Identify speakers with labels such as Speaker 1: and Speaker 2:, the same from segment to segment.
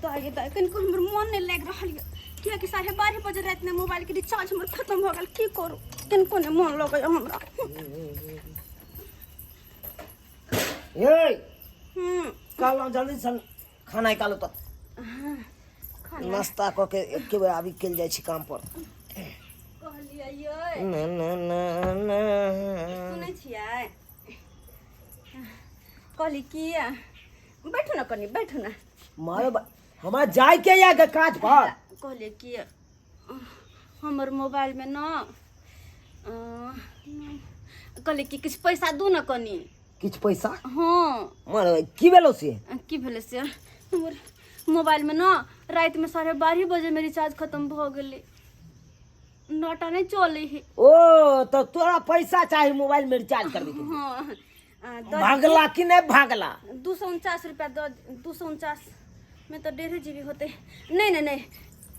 Speaker 1: दाइ गे दाइ, कनिको हमर मोन नहि लागि रहल यऽ, कियाकि 12:30 बजे रातिमे मोबाइलके रिचार्ज हमर खतम भऽ गेल। की करू, कनिको नहि मोन लगैए हमरा।
Speaker 2: ए कहलहुँ जल्दी सन खाना निकालू तऽ
Speaker 1: खाना।
Speaker 2: नाश्ता कऽ के एके बेर आबि कयल जाइ छी काम पर।
Speaker 1: कहलियै यै।
Speaker 2: ना ना ना ना।
Speaker 1: सुनै छियै, कहली की बैठू ने, कनि बैठू ने।
Speaker 2: मारे हमरा जाय के या के काज पर।
Speaker 1: कहलियै कि हमर मोबाइलमे न कहलियै कि किछु पैसा दू ने कनि।
Speaker 2: किछु पैसा?
Speaker 1: हँ।
Speaker 2: मारे की भेलो से?
Speaker 1: की भेलै से, हमर मोबाइलमे न रातिमे 12:30 बजेमे रिचार्ज खतम भऽ गेलै, डाटा नहि चलै है।
Speaker 2: ओ तऽ तोरा पैसा चाही मोबाइल में रिचार्ज करबे के लिए।
Speaker 1: हँ,
Speaker 2: भागला कि नहि भागला?
Speaker 1: 249 रुपया दऽ, 249 मे तऽ 1.5 जीबी होतै। नहि नहि नहि,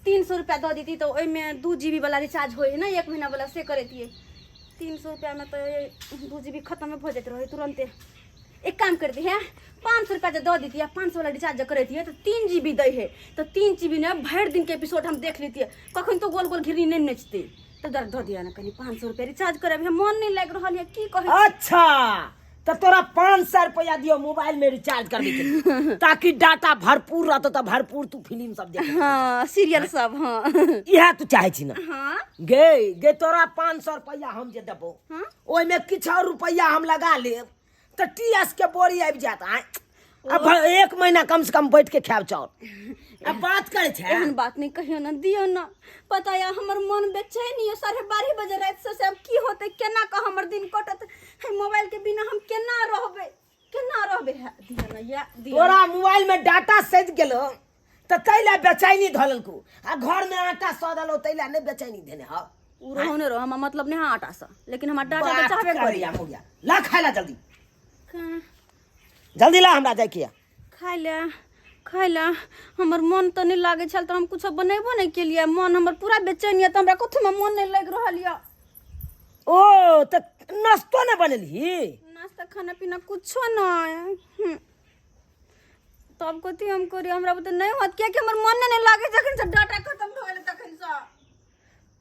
Speaker 1: 300 रुपया दऽ देती तऽ ओहिमे 2 जीबी वाला रिचार्ज होइ है ने, एक महीना वाला, से करैतियै। 300 रुपयामे तऽ 2 जीबी खतमे भऽ जाइत रहै तुरन्ते। एक काम कर दी है, 500 रुपया जे दऽ देती आ 500 वाला रिचार्ज जे करैतियै तऽ 3 जीबी दै है, तऽ 3 जीबी ने भरि दिनके एपिसोड हम देख लेतियै, कखन तो गोल गोल घिरनी नहि नचतै। तऽ दर दऽ दिअ ने कनि, 500 रुपया रिचार्ज करब, मोन नहि लागि रहल यऽ, की कहै छी।
Speaker 2: अच्छा, तऽ तोरा 500 रुपया दियो मोबाइल में रिचार्ज करबे के लिए, ताकि डाटा भरपूर रहतो तऽ भरपूर तू फिल्म सब देख।
Speaker 1: हँ, सीरियल सब, हँ।
Speaker 2: इएह तू चाहे छी ने?
Speaker 1: हँ।
Speaker 2: गे गे, तोरा 500 रुपया हम जे देबो, ओहिमे किछु और रुपया हम लगा लेब तऽ टी एस के बोरी आबि जायत। आँय, अब एक महीना कम से कम बैठ के खायब चाउर। अब बात करे छै।
Speaker 1: एहन बात नहीं कहियो ना, दियो ना। पता या हमर मन बेचैन ये 12:30 बजे रात से, से अब की होते, केना का हमर दिन कटत है, मोबाइल के बिना हम केना रहबे, केना रहबे है, दियो ना या दियो ना।
Speaker 2: तोरा मोबाइल में डाटा सजि गेलो तऽ ताहि लए बेचैनी धऽ लेलको, आ घर में आटा सदलो ताहि लए नहि बेचैनी धेने हौ।
Speaker 1: उ रहो ने रहो, हमरा मतलब नहीं है आटा से, लेकिन हमरा डाटा तो
Speaker 2: बात
Speaker 1: चाहबे करी।
Speaker 2: करैया मौरिया, ला खाय ला जल्दी।
Speaker 1: का?
Speaker 2: जल्दी ला, हमरा जाइके यऽ।
Speaker 1: खाय ले, खाय ले। हमर मन तऽ नहि लागै छल तऽ हम कुछो बनेबो नहि केलियै। मन हमर पूरा बेचैन यऽ, तऽ हमरा कथूमे मन नहि लागि रहल यऽ।
Speaker 2: ओ तऽ नाश्तो नहि बनेलही?
Speaker 1: नाश्ता खाना पीना कुछो नहि। तब कथी हम करी? हमरा बुते नहि होत, कियाकि हमर मन नहि लागै जखन से डाटा खतम भऽ गेलै तखन से।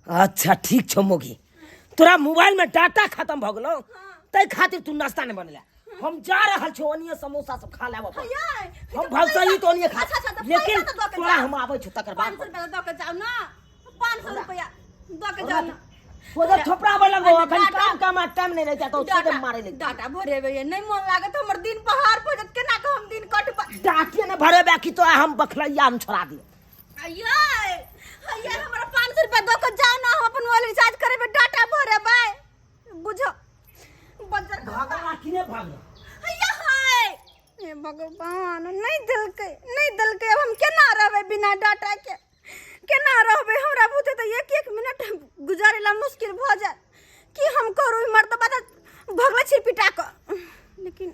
Speaker 2: अच्छा ठीक छौ मोगी, तोरा मोबाइल में डाटा खत्म भऽ गेलौ ताहि खातिर तू नाश्ता नहि बनेला। हम जा रहल छौ, ओनिये समोसा सब खा लेब अपन।
Speaker 1: यै,
Speaker 2: हम भलसही तो ओनिये खा।
Speaker 1: अच्छा, अच्छा, तऽ
Speaker 2: लेकिन
Speaker 1: पैसा तऽ दऽ के
Speaker 2: तोरा
Speaker 1: जाउ।
Speaker 2: हम आबै छौ तकर बाद।
Speaker 1: 500 रुपया दऽ के जाउ ने, 500 रुपया दऽ के जाउ ने।
Speaker 2: सोझे थोपड़ा बड़ लगबो अखन।
Speaker 1: डाटा-
Speaker 2: काम काम आ टाइम नहीं रहता तो सोझे मारे लगे।
Speaker 1: डाटा भरेबै ये, नहि मन लागत, हमर दिन पहाड़ पर जायत, केना कऽ हम दिन कटबै?
Speaker 2: डाटे ने भरेबे कि तोरा हम बखलैया हम छोड़ा दियो।
Speaker 1: अय्यै अय्यै, हमरा 500 रुपया दऽ के जाउ ने, हम अपन मोबाइल रिचार्ज करेबै, डाटा भरेबै। बुझो बज्जर।
Speaker 2: भागला कि नहीं भागला?
Speaker 1: अय्या हाय, हे भगवान, नहि देलकै, नहि देलकै। अब हम केना रहबै बिना डाटा के, केना रहबै? हमरा बुते तऽ एक एक मिनट गुजारे ला मुश्किल भऽ जायत। की हम करू? मर्दबा तऽ भगलै छी पिटा कऽ। लेकिन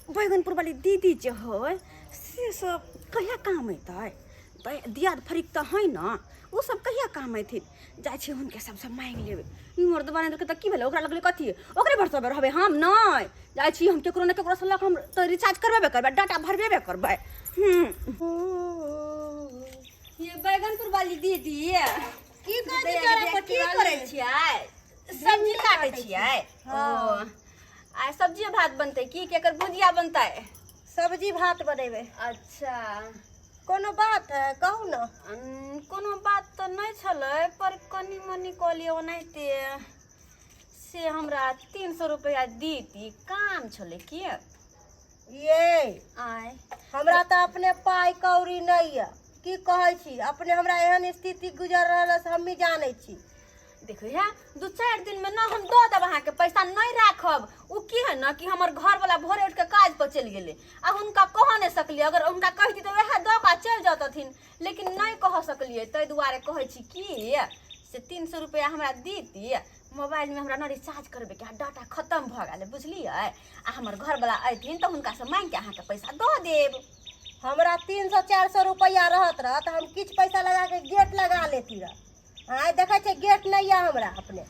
Speaker 1: बैगनपुर वाली दीदी जे है से सब कहिया काम अयतै? दियाद फरीक तऽ है ने, ओ सब कहिया काम अयथिन? जाइ छी हुनके सबसँ मांगि लेबै। ई मर्दबा नहि देलकै तऽ की भेलै? ओकरा लगलै कथी? ओकरे भरोसे रहबै हम? नहि जाइ छी हम केकरो ने केकरोसँ लऽ कऽ हम तऽ रिचार्ज करबेबे करबै, डाटा भरबेबे करबै। ये बैगनपुर वाली दीदी।
Speaker 3: की कहै छी तोरा?
Speaker 1: की करै छियै? सब्जी काटै छियै? ओ आइ सब्जी भात बनतै की केकर भुजिया बनतै?
Speaker 3: सब्जी भात बनेबै।
Speaker 1: अच्छा।
Speaker 3: कोनो बात है, कहू ने।
Speaker 1: कोनो बात तऽ नहि छलै, पर कनि मनि कहलियै ओनाहिते से हमरा 300 रुपैआ दीती, काम छलै की।
Speaker 3: ये
Speaker 1: आय?
Speaker 3: हमरा तऽ अपने पाइ कौड़ी नहि यऽ, की कहै छी अपने, हमरा एहन स्थिति गुजर रहल है से हमही जानै छी।
Speaker 1: देखियौ हे, 2-4 दिनमे ने हम दऽ देब अहाँके पैसा, नहि राखब। ओ की है ने कि हमर घरवला भोरे उठि कऽ काज पर चलि गेलै आ हुनका कह नहि सकलियै। अगर हुनका कहिती तऽ वएह दऽ कऽ चलि जतथिन, लेकिन नहि कह सकलियै, ताहि दुआरे कहै छी कि से 300 रुपैआ हमरा दीती। मोबाइलमे हमरा ने रिचार्ज करबैके है, डाटा खतम भऽ गेलै, बुझलियै? आ हमर घरवला अयथिन तऽ हुनकासँ माँगिके अहाँके पैसा दऽ देब।
Speaker 3: हमरा 300-400 रुपैआ रहत रह तऽ हम किछु पैसा लगा के गेट लगा लेती रह। आइ देखै छियै, गेट नहि यऽ हमरा, अपने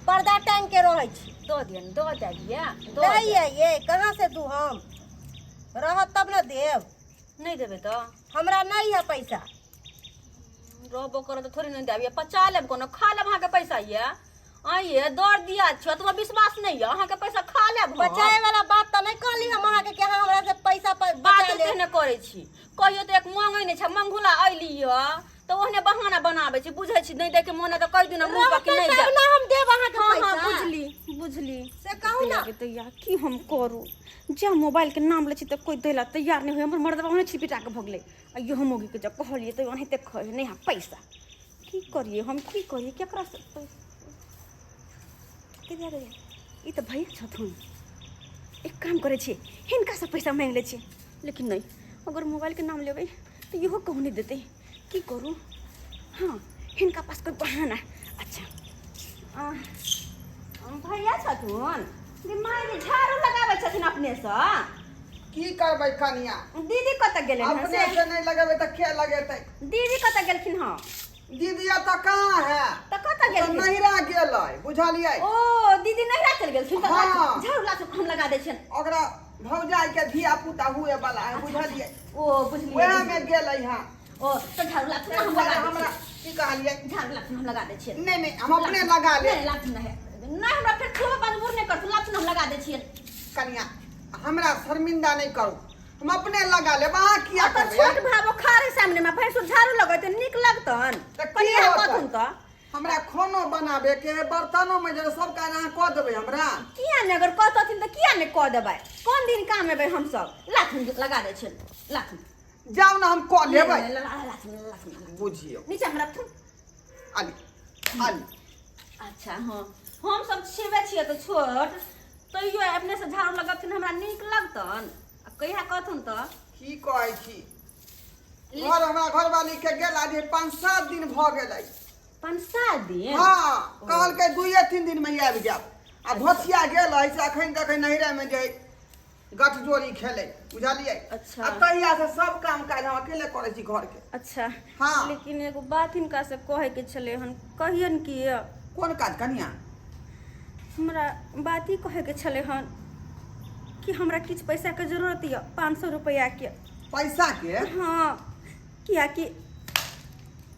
Speaker 3: पर्दा टांग के रहै छी।
Speaker 1: दऽ दिअ ने, दऽ दिअ, दऽ
Speaker 3: नहीं
Speaker 1: दिअ।
Speaker 3: है ये, कहाँ से दू हम? रहत तब ने देब।
Speaker 1: नहि देबै तऽ?
Speaker 3: हमरा नहि है पैसा।
Speaker 1: रहबो करत तऽ थोड़े नहि देब, पचा लेब, कोनो खा लेब अहाँके पैसा। ये आइये दर दिया छो, तोरा विश्वास नहीं है, अहाँके पैसा खा लेब हम।
Speaker 3: बचाए वाला बात तऽ नहि कहली हम अहाँके कि अहाँ हमरा से पैसा
Speaker 1: बात
Speaker 3: बचा लेब।
Speaker 1: ने करै छी, कहियो तऽ एक मांगै नहि छै। मंगुला अयली यऽ तऽ ओहने बहाना बनाबै छी। बुझै छी, नहि दैके मन है तऽ कहि दियौ ने मुँह पर कि
Speaker 3: रहतै
Speaker 1: नहि
Speaker 3: तब
Speaker 1: देब।
Speaker 3: ने हम देब अहाँके
Speaker 1: हाँ हाँ।
Speaker 3: पैसा।
Speaker 1: बुझली बुझली।
Speaker 3: से कहू ने।
Speaker 1: गे दैया, की हम करू? जब मोबाइलके नाम लै छी तऽ कोइ दै लए तैयार नहि होइ। हमर मर्दबा ओहने छिपिटा कऽ भऽ गेलै। आ इहो मौगीके जब कहलियै तऽ ओनाहिते कहै नहि है पैसा। की करियै हम, की करियै? केकरासँ पैसा के दिया गे? ई तऽ भैया छथुन। एक काम करै छी, हिनकासँ पैसा माँगि लै छी। लेकिन नहि, अगर मोबाइलके नाम लेबै तऽ इहो कहूँ नहि देतै। की करू? हाँ, हिनका पास कोइ बहाना। अच्छा आ, भैया छथुन गे माय गे, झाड़ू लगाबै छथिन अपनेसँ?
Speaker 4: की करबै कनिया।
Speaker 1: दीदी कतऽ गेलै हँ?
Speaker 4: अपने
Speaker 1: से
Speaker 4: से नहि लगेबै तऽ के लगेतै?
Speaker 1: दीदी कतऽ गेलखिन हँ?
Speaker 4: दीदी एतऽ कहाँ है।
Speaker 1: तऽ कतऽ
Speaker 4: तऽ
Speaker 1: गेलखिन?
Speaker 4: नैहरा गेलै, बुझलियै?
Speaker 1: ओ, दीदी नैहरा चलि गेलखिन तऽ?
Speaker 4: हाँ।
Speaker 1: झाड़ू लाथु, हम लगा दै छियनि।
Speaker 4: ओकरा भौजाई के धिया पुता हुए वाला है, बुझलियै?
Speaker 1: ओ, बुझलियै।
Speaker 4: वएह में गेलै हँ।
Speaker 1: ओ, तऽ झाड़ू लाथु ने, हम लगा दै
Speaker 4: हमरा
Speaker 1: छियै।
Speaker 4: की कहलियै?
Speaker 1: झाड़ू लाथु, हम लगा दै छियनि।
Speaker 4: नहि नहि, हम अपने लगा लेब।
Speaker 1: नहि, लाथु नहि नहि, हमरा फेर थोड़ा मजबूर नहि करथुन। लाथु ने, हम लगा दै छियनि।
Speaker 4: कनिया, हमरा शर्मिंदा नहि करू, हम अपने लगा लेब। अहाँ किया
Speaker 1: ओकर
Speaker 4: करबै?
Speaker 1: छोट भाव खारे सामने में भैंसुर झाड़ू लगैते नीक लगतन?
Speaker 4: तऽ की
Speaker 1: कनि अहाँ
Speaker 4: होतै?
Speaker 1: कहथुन तऽ।
Speaker 4: हमरा खानो बनाबे के है, बर्तनो में जे सब काज अहाँ कऽ देबै हमरा?
Speaker 1: किया नहि, अगर कहतथिन तऽ किया नहि कऽ देबै? कोन दिन काम एबै हमसब? लाथुन, लगा दै छियनि, लाथुन।
Speaker 4: जाउ ने, हम कऽ लेबै।
Speaker 1: नहि, नहि, लाथुन लाथुन।
Speaker 4: बुझियौ।
Speaker 1: नीचा में रखथुन।
Speaker 4: आली आली।
Speaker 1: अच्छा हाँ, हम सब छेबे छियै तऽ छोट, तैयो अपने से झाड़ू लगबथिन हमरा नीक लगतन? आ कहिया कहथुन तऽ?
Speaker 4: की कहै छी, घर हमरा घरवाली के गेला जे 5-7 दिन भऽ गेलै।
Speaker 1: 5-7 दिन?
Speaker 4: हाँ, कहलकै 2-3 दिन में आबि जायब। आ धोसिया गेल है से अखन तक नैहरा में जे गठजोड़ी खेलै, बुझलियै?
Speaker 1: अच्छा।
Speaker 4: आ तहिया से सब काम काज हम अकेले करै छी घर के।
Speaker 1: अच्छा।
Speaker 4: हाँ।
Speaker 1: लेकिन एगो बात हिनका से कहै के छलै हन, कहियन कि?
Speaker 4: कोन काज कनिया?
Speaker 1: हमरा बात ई कहै के छलै हन कि हमरा किछु पैसाके जरूरत यऽ, 500 रुपैआके।
Speaker 4: पैसा के?
Speaker 1: हाँ, कियाकि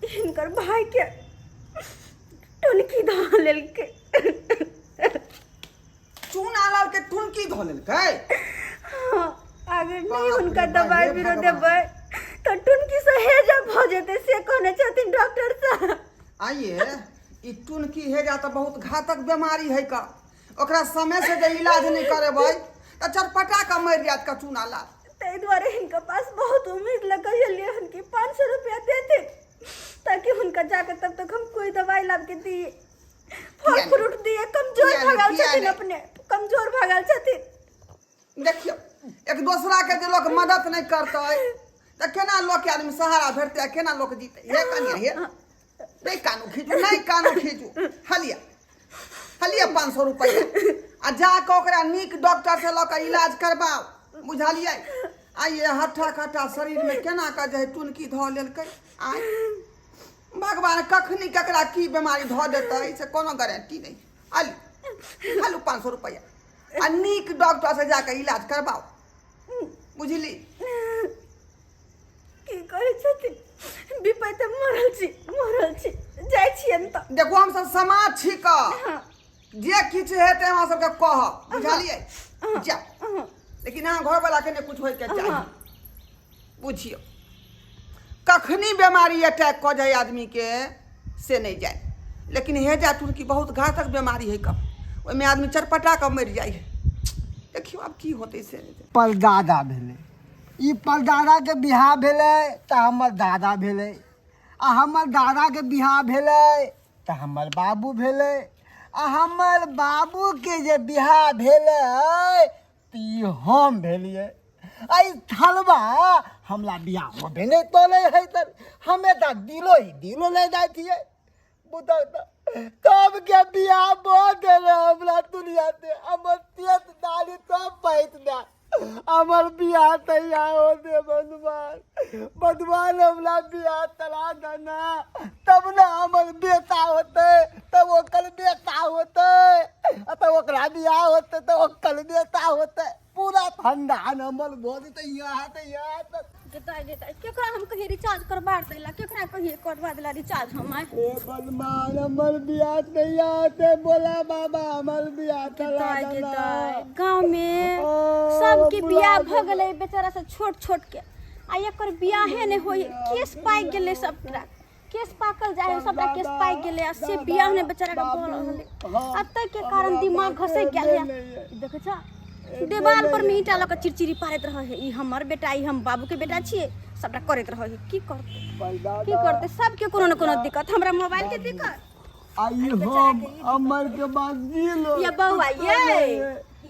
Speaker 1: हिनकर भाईके टुनकी धऽ लेलकै।
Speaker 4: चूना लाल के टुनकी धऽ लेलकै?
Speaker 1: हाँ, अगर नहि
Speaker 4: बाप रे
Speaker 1: हुनका
Speaker 4: बा,
Speaker 1: दबाइ
Speaker 4: हे
Speaker 1: बीरो
Speaker 4: भगवान।
Speaker 1: देबै तऽ टुनकी से हेजा भऽ जेतै, से कहने छथिन डॉक्टर साहब।
Speaker 4: आइए, ई टुनकी हेजा तऽ बहुत घातक बीमारी है का। ओकरा समय से जे इलाज नहि करेबै तऽ चटपटा कऽ मरि जायत का चूना लाल।
Speaker 1: ताहि दुआरे हिनका पास बहुत उम्मीद लगल छलियै हन कि 500 रुपया देथिन, ताकि हुनका जाके तब तक हम कोई दवाई लाब के दिए, फल
Speaker 4: किया नहि?
Speaker 1: फ्रूट दिए। कमजोर
Speaker 4: किया
Speaker 1: भऽ
Speaker 4: नहि?
Speaker 1: गेल
Speaker 4: किया
Speaker 1: छथिन।
Speaker 4: नहि?
Speaker 1: अपने कमजोर भऽ गेल छथिन।
Speaker 4: देखियौ, एक दोसरा के जे लोक मदद नहि करतै तऽ केना लोक के आदमी सहारा भेटतै आ केना लोक जीतै? हे कनिया, हे, नहि कानू खींचू, नहि कानू खींचू। हलिया हलिया 500 रुपैआ, आ जा कऽ ओकरा नीक डॉक्टर से लऽ कऽ इलाज करबाउ, बुझलियै? आ ये हट्ठा खट्टा शरीरमे केना कऽ जे टुनकी धऽ लेलकै? आय भगवान, कखनी ककरा की बीमारी धऽ देतै से कोनो गारंटी नहि। आलू हालू 500 रुपैआ, आ नीक डॉक्टर से जाके इलाज करबाउ, बुझली?
Speaker 1: की कहै छथिन, विपैत मरल छी, मरल छी। जाइ छियनि तऽ।
Speaker 4: देखू, हमसब समाज छी कऽ जे किछु हेतै हमरा सबके कहब, बुझलियै? जाउ, लेकिन अहाँ घरवला के नहि कुछ होइके चाही। बुझियौ, कखनी बीमारी अटैक कऽ जाय आदमी के से नहि जाय। लेकिन हेजा टुनकी बहुत घातक बीमारी है कब, ओहिमे आदमी चरपटा कऽ मरि जाइ है। देखियौ, आब की होतै से नहि।
Speaker 5: परदादा भेलै ई। परदादाके बियाह भेलै तऽ हमर दादा भेलै, आ हमर दादाके बियाह भेलै तऽ हमर बाबू भेलै, आ हमर बाबूके जे बियाह भेलै तऽ ई हम भेलियै। आ ई थलवा हमरा बियाह होबे नहि तोलै है, तऽ हमे तऽ दिलो ही दिलो नहि जाइ छियै। बुझल तऽ तब के बियाह भऽ गेलै हमरा दुनिया से हमर तेत दाढ़ी सब पैत दे। हमर बियाह तैयार हो दे भगवान, भगवान हमरा बियाह तरा देना, तब ने हमर बेटा होतै, तब ओकर बेटा होतै। आ तऽ ओकरा बियाह होतै तऽ ओकर बेटा होतै पूरा खानदान हमर भऽ जेतै यहाँ तऽ यहाँ तक।
Speaker 1: गेताय गेताय, केकरा हम कहिए रिचार्ज करबा देला, केकरा कहिए करबा देला रिचार्ज हम आइ?
Speaker 5: ए बदमान, हमर बियाह तैया होतै, बोला बाबा हमर बियाह चला
Speaker 1: गेताय
Speaker 5: देना।
Speaker 1: गेताय, गाँव में
Speaker 5: ओ,
Speaker 1: सबके
Speaker 5: बुला
Speaker 1: बियाह भऽ
Speaker 5: देना।
Speaker 1: गेलै बेचारा से छोट छोट के, आ एकर बियाहे नहि होइ। केस पाकि गेलै सबटा, केस पाकल जाइ है, सबटा केस पाकि गेलै आ से बियाह नहि बेचारा के भऽ रहल है। आ ताहिके कारण दिमाग घसकि गेल है। देखै छ, देवाल पर में ईंटा लऽ कऽ चिड़चिड़ी पारैत रहै है, ई हमर बेटा, ई हम बाबू के बेटा छियै, सबटा करैत रहै है। की करतै, की करतै? सबके कोनो ने कोनो दिक्कत। हमरा मोबाइल के दिक्कत
Speaker 5: आई हम अमर के बाद जी लो।
Speaker 1: ये बौआ,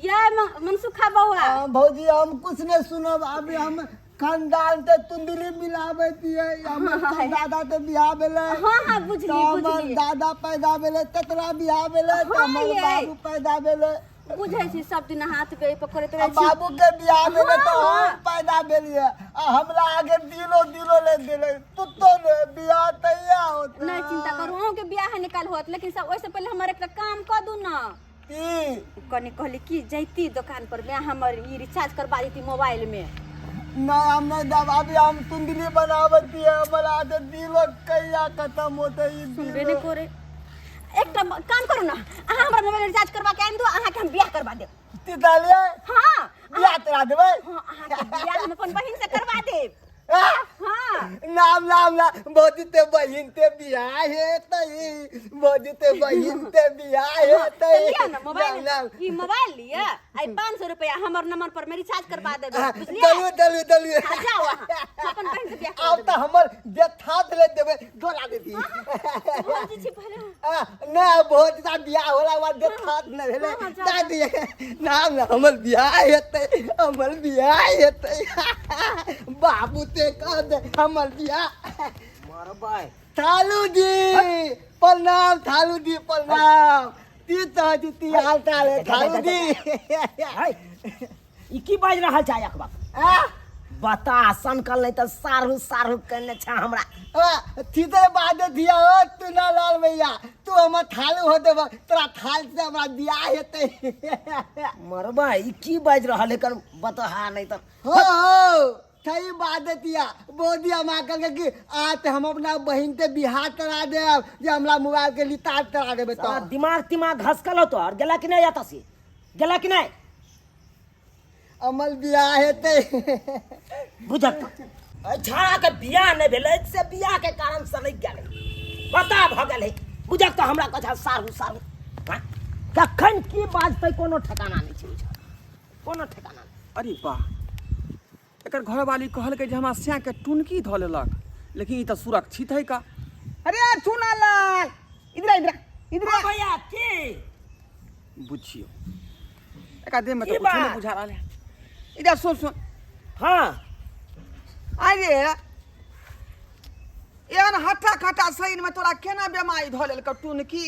Speaker 1: ये मनसुखा बौआ।
Speaker 5: हाँ, भौजी, हम कुछ नहीं सुनब। अभी हम खानदान ते तुंदली मिलाबै छियै। हमर दादा ते बियाह भेलै।
Speaker 1: हाँ हाँ, बुझली।
Speaker 5: तऽ हमर
Speaker 1: बुझली।
Speaker 5: दादा पैदा भेलै, ततरा बियाह भेलै तऽ
Speaker 1: हाँ,
Speaker 5: हमर
Speaker 1: ये।
Speaker 5: बाबू पैदा भेलै।
Speaker 1: बुझै छी, सब दिन हाथ पे पकड़ैत
Speaker 5: आ
Speaker 1: रहै छी।
Speaker 5: बाबू के बियाह भेलै तऽ
Speaker 1: हाँ,
Speaker 5: हम पैदा भेलियै आ हमरा आगे दिलो दिलो ले देलै तुतो ने बियाह तैया होतै।
Speaker 1: नहि चिंता करू, अहूँके बियाह निकाल होत, लेकिन सब ओहिसँ पहिले हमर एकटा काम कऽ दू ने।
Speaker 5: की?
Speaker 1: कनि कहली कि जैती दोकान पर में, हमर ई रिचार्ज करबा देती मोबाइल में।
Speaker 5: नहीं, हम नहीं देब। अभी हम तुंदली बनाबै छियै, हमरा आगे दिलो कहिया खत्म होतै ई
Speaker 1: सुनबे
Speaker 5: दिलो।
Speaker 1: नहि करे। एकटा काम करू ने, अहाँ हमरा मोबाइल रिचार्ज करबा के आनि दू, अहाँके हम बियाह करबा देब।
Speaker 5: तितालियै?
Speaker 1: हाँ।
Speaker 5: बियाह तोरा देबै?
Speaker 1: हाँ, अहाँके बियाह हम अपन बहिन से करबा देब।
Speaker 5: आ?
Speaker 1: हाँ।
Speaker 5: नाम नाम ना भौजी ते बहिन ते बियाह हेतै, भौजी ते बहिन ते बियाह हेतै।
Speaker 1: तऽ लिअ ने मोबाइल।
Speaker 5: नाम
Speaker 1: ई मोबाइल लिअ, आ 500 रुपया हमर नंबर पर में रिचार्ज करबा देबै, बुझलियै?
Speaker 5: दलू दलू दलू।
Speaker 1: हाँ, जाउ अहाँ, अपन बहिन से बियाह करबा।
Speaker 5: आब तऽ हमर जे थाप ले देबै डोला देती।
Speaker 1: देबै भौजी छी पहिले।
Speaker 5: आ, ना भौजी ता बियाह होला बाद जे थाप न भेलै।
Speaker 1: हाँ, हाँ, जाउ,
Speaker 5: ता
Speaker 1: जाउ।
Speaker 5: दिए नाम ना हमर बियाह हेतै, हमर बियाह हेतै, बाबू ते कह दे हमर बियाह।
Speaker 2: मरबै।
Speaker 5: थालू जी प्रणाम, थालू जी प्रणाम। ती तऽ जी हाल चाल है थालू जी?
Speaker 2: है, ई की बाजि रहल छै अकबक?
Speaker 5: आ?
Speaker 2: बता, सनकल नहि तऽ सारू सारू केने छै हमरा।
Speaker 5: थीते बाद दिया हो तू ना लाल भैया, तू हमर थालू हो देब, तोरा थाल से हमरा बियाह हेतै।
Speaker 2: मरबै, ई की बाजि रहल है कर बतहा नहि तऽ।
Speaker 5: हो हो, सही बात है। तिया बोधी हम आकर के कि आज ते हम अपना बहिन ते बियाह करा देब जे हमरा मोबाइल के रिचार्ज करा देबे।
Speaker 2: साला
Speaker 5: तो
Speaker 2: दिमाग तिमाग घसकल हो तोहर, गेला कि नहि एतऽ से गेला कि नहि?
Speaker 5: अमल बियाह हेतै।
Speaker 2: बुझक एहि छाड़ा के बियाह नहि भेलै से बियाह के कारण सलगि गेलै, बता भऽ गेलै। बुझक तऽ हमरा कहै छै सारू सारू। हाँ? कखन की बाजतै कोनो ठिकाना नहि छै, बुझक कोनो ठिकाना नहि।
Speaker 4: अरे वाह, एकर घरवाली कहलकै जे हमरा सैके टुनकी धऽ लेलक, लेकिन ई तऽ सुरक्षित है का? अरे चुना लाल, इधर आ, इधर आ, इधर आ।
Speaker 2: भैया, की?
Speaker 4: बुझियो, एकरा देह में
Speaker 2: की
Speaker 4: तऽ कुछो नहि
Speaker 2: बात?
Speaker 4: बुझा रहल है। इधर सुन, सुन।
Speaker 2: हाँ।
Speaker 4: अरे, एहन हट्टा खट्टा शरीर में तोरा केना बेमारी धऽ लेलकौ टुनकी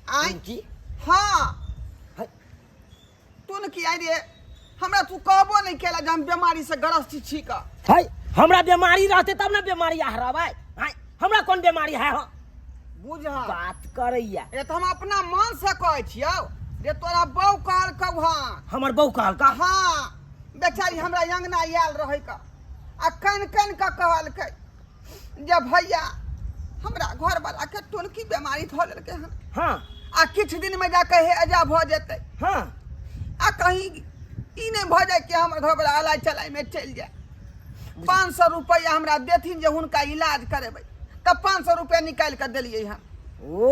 Speaker 4: आँय?
Speaker 2: टुनकी?
Speaker 4: हाँ।
Speaker 2: है।
Speaker 4: टुनकी। अरे, हमरा तू कहबो नहि केला जे हम बेमारी से ग्रस्त छी का।
Speaker 2: है, हमरा बीमारी रहते तब ने बीमारी आहरबै। है, हमरा कोन बीमारी है हो?
Speaker 4: बुझा
Speaker 2: बात करैया।
Speaker 4: ए तऽ हम अपना मन से कहै छियौ जे तोरा बहू कहलकौ हँ।
Speaker 2: हमर बहू कहलका?
Speaker 4: हाँ, बेचारी हमरा अंगना आयल रहै का आ कन कन के कहलकै जे भैया, हमरा घरवाला के टुनकी बेमारी धऽ लेलकै हन आ किछु दिन में जाके हे अजा भऽ जेतै आ कहीं ई नहि भऽ जाय कि हमर घरवाला अलाइ चलाइ में चलि जाय। 500 रुपैआ हमरा देथिन जे हुनका इलाज करेबै, तऽ 500 रुपैआ निकालि कऽ देलियै हन।
Speaker 2: ओ,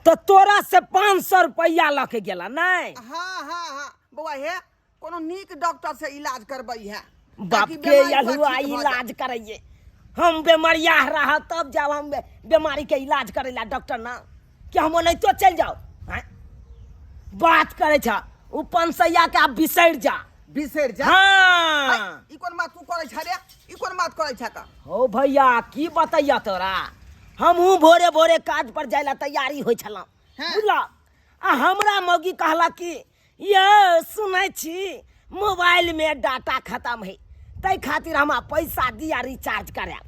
Speaker 2: तऽ तोरा से 500 रुपैआ लऽ के गेला नहि?
Speaker 4: हाँ हाँ हाँ बौआ, हे कोनो नीक डॉक्टर से इलाज करबै है
Speaker 2: बाप
Speaker 4: ताकि
Speaker 2: के
Speaker 4: बीमारी पूरा
Speaker 2: अलहुआ
Speaker 4: ठीक भऽ जाय।
Speaker 2: इलाज करैये, हम बेमरिया रह तब जाब हम बीमारी के इलाज करे ला डॉक्टर ना कि हम ओनाहितो चलि जाओ? आँय? बात करे छ उ पंसैया के, आब बिसरि जा।
Speaker 4: बिसरि जा?
Speaker 2: हाँ।
Speaker 4: ई कोन बात तू करै छ रे? ई कोन बात करै छ का?
Speaker 2: हो भैया, की बतैया तोरा, हमहूँ भोरे भोरे काज पर जाय ला तैयारी होइ छलहुँ। बुझला, आ हमरा मौगी कहला कि यौ सुनै छी, मोबाइल में डाटा खत्म है, ताहि खातिर हमरा पैसा दिया, रिचार्ज करायब।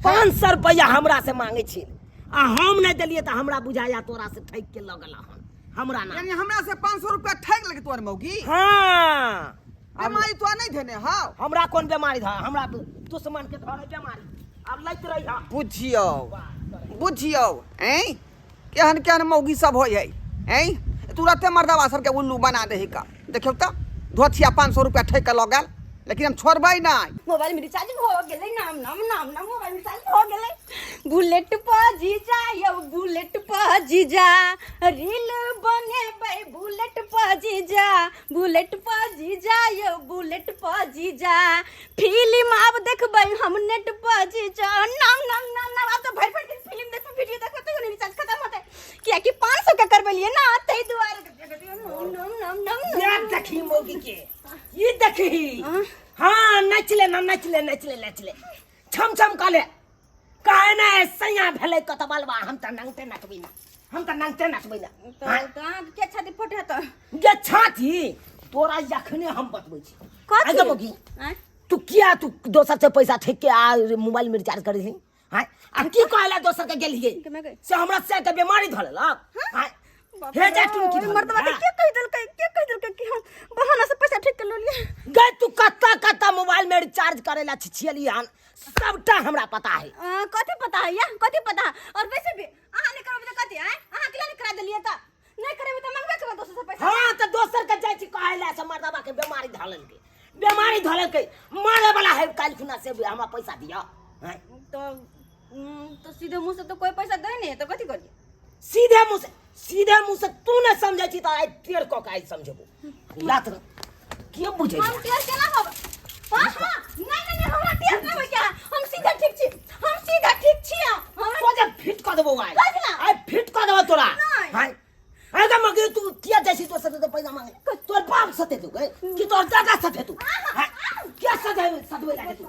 Speaker 2: 500 रुपैआ हमरा से मांगे छी। आ हम नहि देलियै तऽ हमरा बुझाया तोरा से ठकि के लऽ गेला हन हमरा ना
Speaker 4: यानी हमरा से 500 रुपया ठगि लेलकै तोहर मौगी।
Speaker 2: हाँ।
Speaker 4: बीमारी तोरा नहि धेने हौ?
Speaker 2: हमरा कोन बीमारी धर, हमरा दुश्मन के धरे बीमारी। आब लैत रही हा।
Speaker 4: बुझियौ बुझियौ, ऐं केहन केहन मौगी सब होइ है, ऐं तुरते मर्दवा सबके उल्लू बना दे है का। देखियौ तऽ धोथिया 500 रुपया ठकि के लऽ गेल, लेकिन हम छोड़बै नहि।
Speaker 1: मोबाइल में रिचार्ज हो गेलै, नाम नाम नाम नाम मोबाइल में रिचार्ज हो गेलै। बुलेट पर जीजा यौ, बुलेट पर जीजा रील बनेबै, बुलेट पर जीजा, बुलेट पर जीजा यौ, बुलेट पर जीजा फिल्म आब देखबै हम नेट पर जीजा। नाम नाम नाम नाम। आब तऽ भरि भरि दिन फिल्म देखबै, वीडियो देखबै, तैयो नहि रिचार्ज खत्म होतै, कियाकि 500 के करबेलियै ना, ताहि दुआरे। नाम नाम नाम नाम।
Speaker 2: ये देखी मौगी के, ये देखी। हाँ, नचले ना, नचले नचले नचले छम छम कले काहे ना सैया भेलै कत बलबा। हम तऽ नंगटे नचबै ना, हम तऽ नंगटे नचबै ना।
Speaker 1: तऽ अहाँके के छाती फटे तऽ?
Speaker 2: गे छाती तोरा जखने हम बतबै छी।
Speaker 1: कथी?
Speaker 2: आइ गे मौगी।
Speaker 1: आँय?
Speaker 2: तू किया तू दोसर से पैसा ठेक के आ मोबाइल में रिचार्ज करै छी? हाँ, आ की कहला दोसर के गेलियै
Speaker 1: के मैं गई?
Speaker 2: से हमरा से के बीमारी धऽ लेलक? हाँ?
Speaker 1: बाप
Speaker 2: हे जा
Speaker 1: रे,
Speaker 2: टुनकी
Speaker 1: ओहि
Speaker 2: धऽ
Speaker 1: मर्दवा के
Speaker 2: लेलक।
Speaker 1: के कहि देलकै, के कहि देलकै कि हम बहाना से पैसा ठेक के लऽ लियै?
Speaker 2: गै तू कत्ता कत्ता मोबाइल में रिचार्ज करे ला छिछियली हन, सबटा हमरा पता है।
Speaker 1: कथी पता है या, कथी पता है? और वैसे भी अहाँ नहि करबै तऽ कथी? आँय, अहाँ केला नहि करा देलियै? तऽ नहि करेबै तऽ मंगबे करबै दोसर से पैसा।
Speaker 2: हाँ, तऽ दोसर के जाइ छी कहै ला से मर्दवा के बीमारी धऽ लेलकै, बीमारी धऽ लेलकै, मारे वाला है काल्हि खुना, से हमरा पैसा दिअ। आँय?
Speaker 1: तो सीधे मुँह से तो कोई पैसा दै नहि है, तऽ कथी करियै?
Speaker 2: सीधे मुँह से, सीधे मुँह से तू नहि समझै छी तऽ आइ टेढ़ कऽ के आइ समझेबो। लात के बुझै?
Speaker 1: हम टेढ़ केना होब? हाँ हाँ, नहीं नहीं नहीं, हमरा टेढ़ नहीं होय के है। हम सीधे ठीक छी, हम सीधे ठीक छी। हमरा
Speaker 2: सोझे फिट कऽ देबो आइ।
Speaker 1: कथी ला?
Speaker 2: आइ फिट कऽ देबो तोरा।
Speaker 1: नहि।
Speaker 2: आइ आइ गे मगे, तू किया जाइ छी दोसर से पैसा मांगे? तोर बाप सते तू गए कि तोर दादा सते तू? हाँ? किया सदे सदबे लागे तू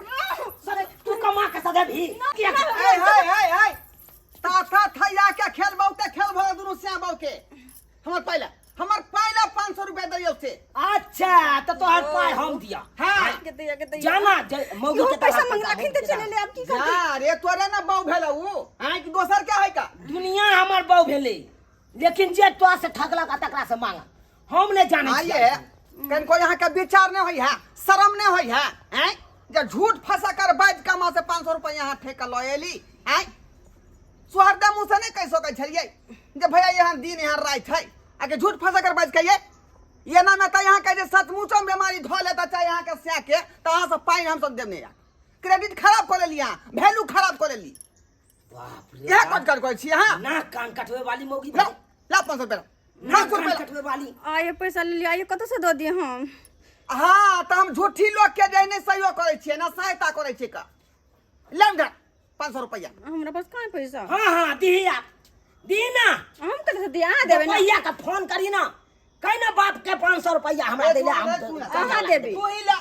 Speaker 2: सदे? तू कमा के सदे भी किया?
Speaker 4: हे हे हे हे, ता था थैया के खेल बहुते खेल भऽ गेल दुनू श्याम बाबू के। हमर पहिले, हमर पहिले 500 रुपया दैयौ से।
Speaker 2: अच्छा, तऽ तोहर पाइ हम दिया।
Speaker 4: हाँ।
Speaker 1: के दैया, के दैया।
Speaker 2: जाना मौगी
Speaker 1: इहो
Speaker 2: के
Speaker 1: पैसा
Speaker 2: तोहर
Speaker 1: मंगलखिन तऽ
Speaker 2: हम
Speaker 1: चलि एलै, आब की करतै?
Speaker 4: जा रे, तोरे ने बहू भेलौ उ, आँय कि दोसर के है का?
Speaker 2: दुनिया हमर बहू भेलै, लेकिन जे तोरा से ठगलक आ तकरा से मांग, हम नहि जानै छियै।
Speaker 4: आइए कनिको यहाँ के विचार नहीं होई है, शर्म नहीं होई है? आँय, जे झूठ फंसा कर बाज कमा से 500 रुपया यहाँ ठेका लऽ एली। आँय, सोहरदा मुँह से नहीं कहि सकै छलियै जे भैया यहाँ दिन यहाँ राति है, आके झूठ फंसा कर बाज के ये ना में तऽ यहाँ के जे सचमुचो में बीमारी धऽ लेता चाहे यहाँ के सै के, तऽ अहाँ सब पानि हम सब देब नहीं। क्रेडिट खराब कऽ लेली अहाँ, वैल्यू खराब कऽ लेली।
Speaker 2: बाप रे
Speaker 4: इएह
Speaker 2: बाप।
Speaker 4: कट कट करै छी अहाँ।
Speaker 2: ना कान कटबै वाली मौगी
Speaker 4: ला
Speaker 2: भेलै।
Speaker 4: ला 500 रुपया ला।
Speaker 2: ना
Speaker 4: 500
Speaker 2: कान
Speaker 4: रुपया ला।
Speaker 2: कटबै वाली।
Speaker 1: आइए पैसा ले लिअ, आइए कतऽसँ दऽ दिअ हम?
Speaker 4: हाँ, तऽ हम झूठी लोग के जे नहि सहयोग करै छियै ना सहायता करै छियै का। ले उधर 500 रुपया।
Speaker 1: हमरा पास कहाँ है पैसा?
Speaker 2: हाँ हाँ, दीही आप, दीही ना।
Speaker 1: हम कतऽसँ दिअ? अहाँ देबै ना।
Speaker 2: भैया के फोन करी ना, कहि ना बाप के 500 रुपया हमरा
Speaker 4: ए,
Speaker 2: दै ले।
Speaker 4: तू
Speaker 2: हम
Speaker 4: ले, तू ले।
Speaker 1: अहाँ देबै।
Speaker 4: तू ही ले।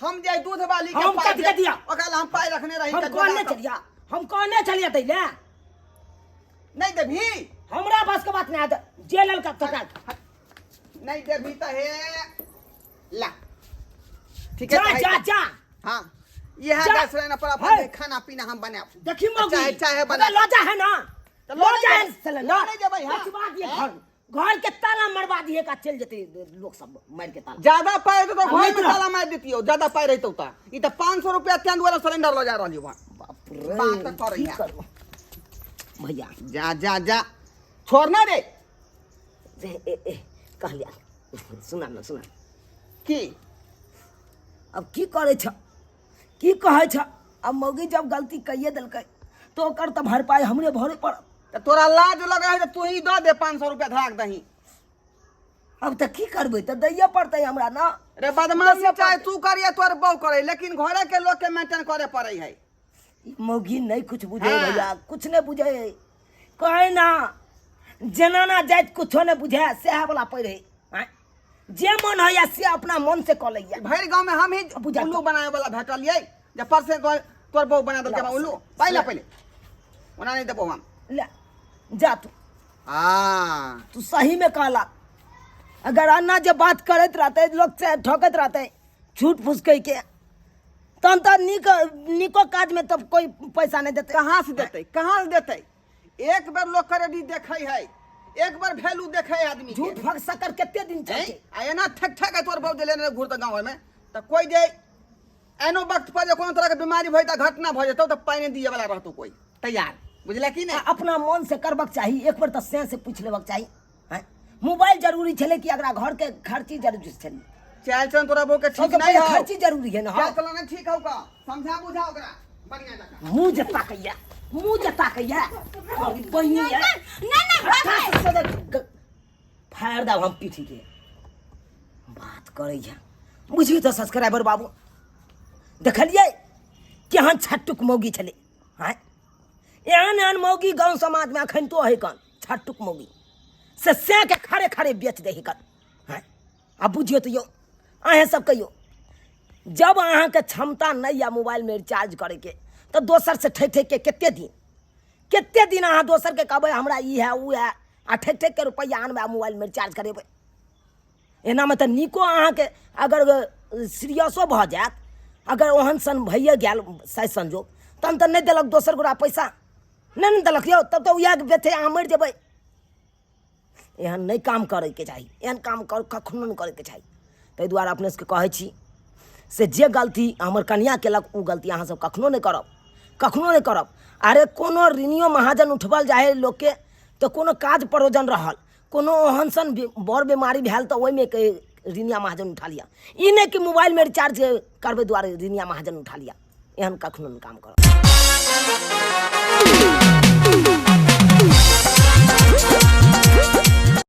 Speaker 4: हम जे दूध वाली के
Speaker 2: हम
Speaker 4: पाइ
Speaker 2: कथी के दिया?
Speaker 4: ओकरा ला हम पाइ रखने रही
Speaker 2: हम
Speaker 4: के
Speaker 2: कहने
Speaker 4: जोड़ा कऽ।
Speaker 2: छलियै, हम कहने छलियै दै ले।
Speaker 4: नहीं देबही?
Speaker 2: हमरा बस के बात नहीं आत, जे ललका तकरा।
Speaker 4: नहीं देबही तऽ हे ला, ठीक है।
Speaker 2: जा
Speaker 4: तऽ
Speaker 2: जा
Speaker 4: है।
Speaker 2: जा।
Speaker 4: हाँ, इएह
Speaker 2: जा।
Speaker 4: गैस सिलेंडर पर अपन
Speaker 2: है।
Speaker 4: खाना पीना हम बनायब।
Speaker 2: देखी मौगी,
Speaker 4: चाहे चाहे
Speaker 2: हमें
Speaker 4: बना।
Speaker 2: लजा है ना,
Speaker 4: तऽ लऽ
Speaker 2: लजा है
Speaker 4: नहि जेबै,
Speaker 2: सिलेंडर।
Speaker 4: लऽ नहि जेबै, हाँ।
Speaker 2: बचवा दिए घर, घर के ताला मरवा दिए का, चल जेते लोग सब मार के ताला।
Speaker 4: ज्यादा पाइ रहितौ तऽ
Speaker 2: आ,
Speaker 4: घर में
Speaker 2: नहीं।
Speaker 4: ताला मारि दितियौ, ज्यादा पाइ रहितौ तऽ। ई तऽ 500 रुपया तें दुआरे सिलेंडर लऽ जा रहलियौ हँ।
Speaker 2: बाप रे,
Speaker 4: बात तऽ करैया।
Speaker 2: की करबो भैया?
Speaker 4: जा जा जा, छोड़ ना रे।
Speaker 2: ए, ए, ए, कहलिया सुना ना, सुना।
Speaker 4: की?
Speaker 2: अब की करै छ, की कहै छ? अब मौगी जब गलती कहिए देलकै तऽ ओकर तऽ भरपाई हमरे भरे पड़त।
Speaker 4: तऽ तोरा लाज लगै है तऽ तू ही दऽ दे 500 रुपया धराक दही।
Speaker 2: अब तऽ की करबै, तऽ दैये पड़तै हमरा ना।
Speaker 4: रे बदमाशी चाहे तू करिए, तोर बहू करे, लेकिन घरे के लोग के मेंटेन करे पड़े है।
Speaker 2: ई मौगी नहीं कुछ बुझे।
Speaker 4: हाँ।
Speaker 2: भैया कुछ नहीं बुझे, कहे ना जनाना जाइत कुछो नहीं बुझे, सएह वाला पढ़े। आँय? जे मन होइया से अपना मन से कऽ लैया।
Speaker 4: भरि गांव में हम ही
Speaker 2: बुझा
Speaker 4: उल्लू बनाए वाला भेटलियै जे परसे तोर तोर बहू बना देलकै हमरा उल्लू। पहिले पहिले ओना नहीं देबो हम।
Speaker 2: ले जा तू।
Speaker 4: आ
Speaker 2: तू सही में कहला, अगर अन्ना जे बात करैत रहते, लोग से ठकैत रहते झूठ फूस कह के, तहन तऽ नीक नीको काज में तब कोई पैसा नहीं देते।
Speaker 4: कहाँ से देतै, कहाँ से देतै? एक बेर लोक क्रेडिट देखै है, एक बार वैल्यू देखै है आदमी के।
Speaker 2: झूठ फक सकर कते दिन चलते?
Speaker 4: आ एना ठक ठक तोर बाबू जे लेने घूर तऽ गाँव में तऽ कोइ जे एनो वक्त पर जे कोनो तरह के बीमारी भऽ जेतौ, घटना भऽ जेतौ, तऽ पानि दिए वाला रहतौ कोइ तैयार, बुझले कि नहि?
Speaker 2: आ अपना मन से करबक चाही, एक बेर तऽ सैं से पूछि लेबक चाही। आँय, मोबाइल जरूरी छलै कि अगरा घर के खर्ची जरूरी छलै?
Speaker 4: चाल चलन तोरा बहू के ठीक
Speaker 2: सबसे
Speaker 4: नहीं
Speaker 2: पहिले
Speaker 4: हौ।
Speaker 2: खर्ची जरूरी है ना।
Speaker 4: चाल चलन नहीं ठीक हौ का, समझा बुझा ओकरा बढ़िया जकाँ।
Speaker 2: मुँह जे ताकैया, मुँह जे ताकैया, अरे बहिनी है।
Speaker 1: नहीं नहीं
Speaker 2: खट्टा से सदा फाड़ देब हम पीठी के। बात करैया बुझियौ तऽ सब्सक्राइबर बाबू, देखलियै केहन छट्टुक मौगी छलै। आँय, एहन एहन मौगी गाँव समाजमे अखन तो है कन छट्टुक मौगी से सैके खड़े खड़े बेच दै कन। आँय, आ बुझियौ तऽ यौ अहेँ सब कहियौ, जब अहाँके क्षमता नहि यऽ मोबाइलमे रिचार्ज करैके तऽ दोसरसँ ठकि ठकि के कते दिन, कते दिन अहाँ दोसरके कहबै हमरा ई है ओ है, आ ठकि ठकि के रुपैआ आनबै आ मोबाइलमे रिचार्ज करेबै। एनामे तऽ नीको अहाँके अगर सीरियसो भऽ जायत, अगर ओहन सन भइए गेल साइ संजोग, तहन तऽ नहि देलक दोसर गोरा पैसा, नहि ने देलक यौ, तब तऽ उएह बेथे अहाँ मरि जेबै। एहन नहि काम करैके चाही, एहन काम कर कखनो नहि करैके चाही। ताहि दुआरे अपने सबके कहै छी से जे गलती हमर कनिआँ केलक ओ गलती अहाँसब कखनो नहि करब, कखनो नहि करब। अरे कोनो ऋणियो महाजन उठबल जाइ हइ लोकके तऽ कोनो काज परोजन रहल, कोनो ओहन सन बड़ बेमारी भेल तऽ ओहिमे के ऋणिया महाजन उठा लिअ, ई नहि कि मोबाइलमे रिचार्ज करबै दुआरे ऋणिया महाजन उठा लिअ। एहन कखनो नहि काम करब।